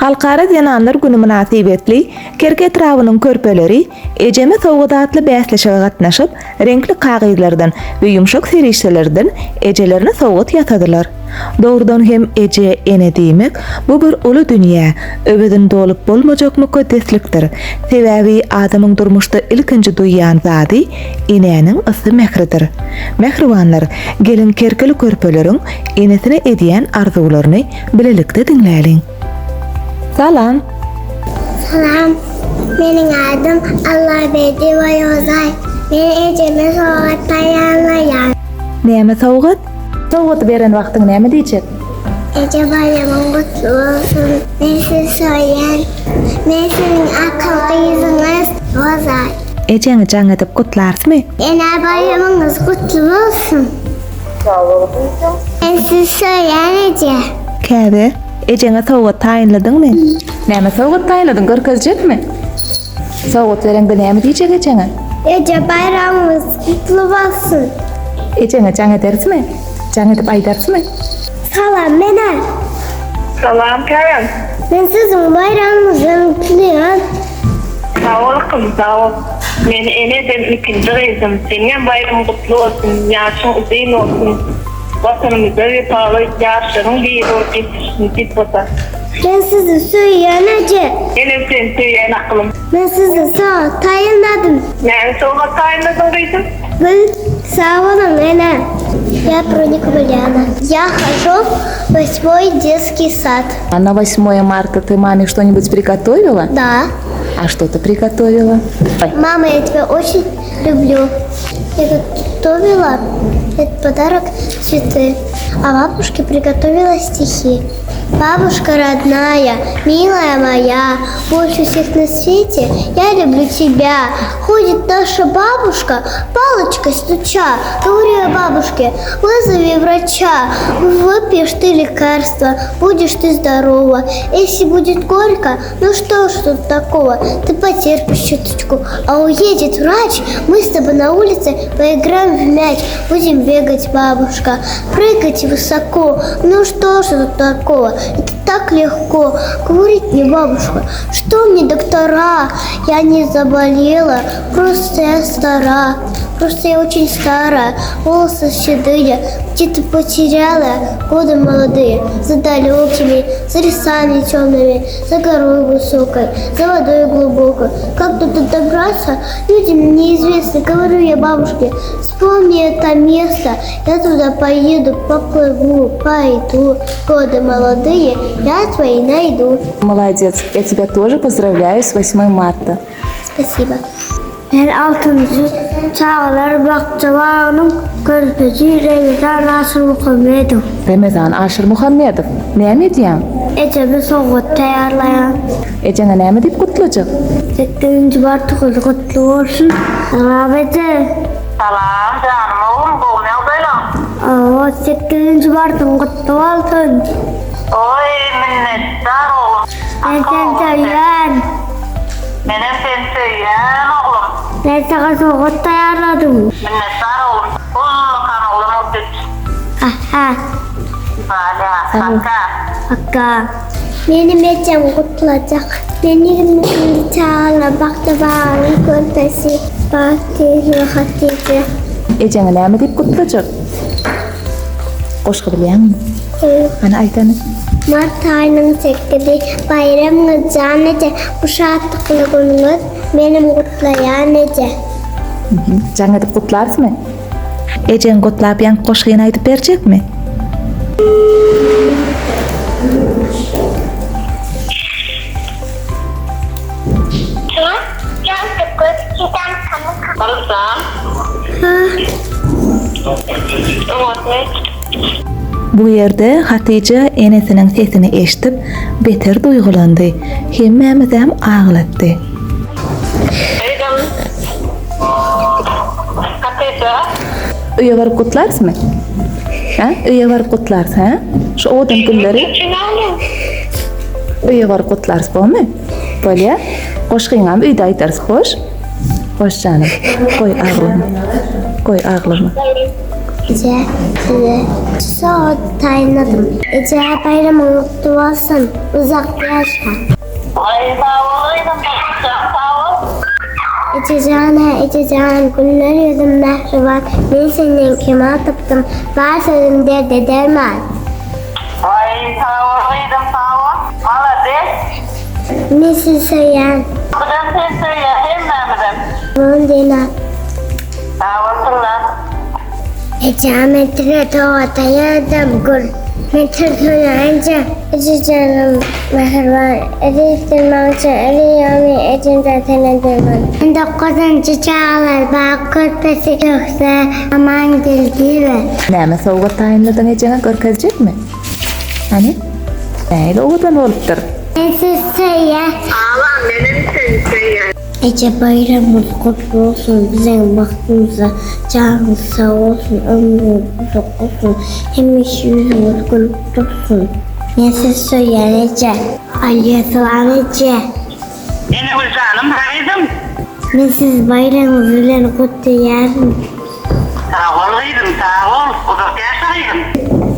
Halkara zenanlar güni mynasybetli Kerki etrabynyň körpeleri Ejeme sowgat atly bäsleşige gatnaşyp, reňkli kagyzlardan we ýumşak serişdelerden ejelerine sowgat ýasadylar. Dogrudan hem eje, ene diýmek, bu bir uly dünýä, öwezini dolup bolmajak mukaddeslikdir. Sebäbi adamyň durmuşda ilkinji duýýan zady enäniň yssy mähridir. Mähribanlar, geliň kerkili körpeleriň enesine edýän arzuwlaryny bilelikde diňläliň. Salam! Salam! Meniň adym Allaberdi Boýozaý. Men ejeme sowgat taýýarlaýan. Näme sowgat? Sowgady beren wagtyň näme diýjek? Eje baýramyň gutly bolsun! Men sizi söýýän. Men siziň akylly gyzyňyz Rozaý. Ejeňi jaň edip gutlarsmy? Ene baýramyňyz gutly bolsun! Sag bol gyzym. Men sizi söýýän eje. Käbe, ejeňe sowgat taýynladyňmy? Näme sowgat taýynladyň, görkezjekmi? Sowgat bereňde näme diýjek ejeňe? Eje baýramyňyz gutly bolsun. Ejeňe jaň ederismi? Jaň edip aýdarsmy? Salam ene. Salam käbäm. Men siziň baýramyňyz bilen gutlaýan. Sag bol kym sag bol. Meni ene eden ilkinji gyzym. Seniňem baýramyň gutly bolsun. Ýaşyň uzyn bolsun. Watanymyza wepaly ýaşlaryň biri bolup ýetiş nesip bolsa. Men sizi söýýän eje. Menem seni söýýän akylym. Men size sowgat taýynladym. Näme sowgat taýynladyň gyzym? Gül, Sag boluň ene. Я Проникова Лиана. Я хожу в восьмой детский сад. А на восьмое марта ты маме что-нибудь приготовила? Да. А что ты приготовила? Мама, я тебя очень люблю. Я готовила этот подарок цветы, а бабушке приготовила стихи. Бабушка родная, милая моя, больше всех на свете я люблю тебя. Ходит наша бабушка, палочкой стуча. Говорю я бабушке, вызови врача, выпьешь ты лекарство, будешь ты здорова. Если будет горько, ну что ж тут такого, ты потерпишь чуточку. А уедет врач, мы с тобой на улице поиграем в мяч, будем бегать, бабушка, прыгать высоко. Ну что ж тут такого, это так легко. Говорит мне бабушка, что мне доктора, я не заболела, просто я стара. Просто я очень старая, волосы седые, где-то потеряла годы молодые, за далекими, за лесами темными, за горой высокой, за водой глубокой. Как туда добраться, людям неизвестно. Говорю я бабушке, вспомни это место, я туда поеду, поплыву, пойду. Годы молодые, я твои найду. Молодец, я тебя тоже поздравляю с 8 марта. Спасибо. Men altynjy çagalar bakja-bagynyň körpeji Remezan Aşyrmuhammedow. Remezan Aşyrmuhammedow, näme edýäň? Ejeme sowgat taýýarlaýan. Ejeňe näme diýip gutlajak? Sekizinji mart güni gutly bolsun, Salam eje! Salam janym oglum, gowmy ýagdaýlaň? Hawa, sekizinji martyň gutly bolsun! Oý, minnetdar oglum. Men seni söýýän. Menem seni söýýän oglum. Men saňa sowgat taýýarladym. Minnetdar oglum. Ullakan oglan bolup ýetiş. Aha. Walýa, paka. Paka. Menem ejem gutlajak. Men 22-nji çagalar bakja-bagynyň körpesi Bagtyýewa Hatyja. Ejeňi näme diýip gutlajak? Goşgy bilýäňmi? Hany aýt hany. Mart aýynyň sekizi baýramyňyz jan eje, bu şatlykly günüňiz menem gutlaýan eje. Jaň edip gutlarysmy? Ejeň gutlap ýaňky goşgyny aýdyp berjekmi? Bu ýerde Hatyja enesiniň sesini eşidip, beter duýgulandy, hemmämizem aglatdy. Gyzym. Hatyja. Öýe baryp gutlarysmy? Hä? Öýe baryp gutlarys, hä? Şu owadan gülleri. Öýe baryp gutlarys, bormy? Bolýa. Goşgyňam öýde aýdarys, hoş? Hoş janym. Goý aglama. Goý aglama. Eje, size sowgat taýynladym. Eje, baýramyň gutly bolsun, uzak ýaşa. Aý, sag bol gyzym, jan sag bol. Ejejan, hä, ejejan, güller ýüzüm mähriban, men senden kemal tapdym, bar sözüm derde derman. Aý, sag bol gyzym, sag bol. Malades. Men sizi söýýän. Bizem seni söýýäs, hemmämizem. Bol Dina. Sag bol Tylla. Eje men tire towata ýadam gül. Men tir söýýän eje janym mähriban ezizdir maň üçin eli ýamy ejemjan senden derman. On dokuzynjy çagalar bag körpesi Şöhze Amangeldiýewa. Näme sowgat taýynladyň ejeňe görkezjekmi? Hany? Nähili owadan bolupdyr. Men sizi söýýän. Agam menem seni söýýän. Eje baýramyňyz gutly bolsun biziň bagtymyza janyňyz sag bolsun ömrüňiz uzak bolsun hemişe ýüzüňiz gülüp dursun men sizi söýýän eje. Alýa salam eje. Enegül janym gyzym. Men sizi baýramyňyz bilen gutlaýaryn. Sag bol gyzym sag bol uzak ýaşa gyzym.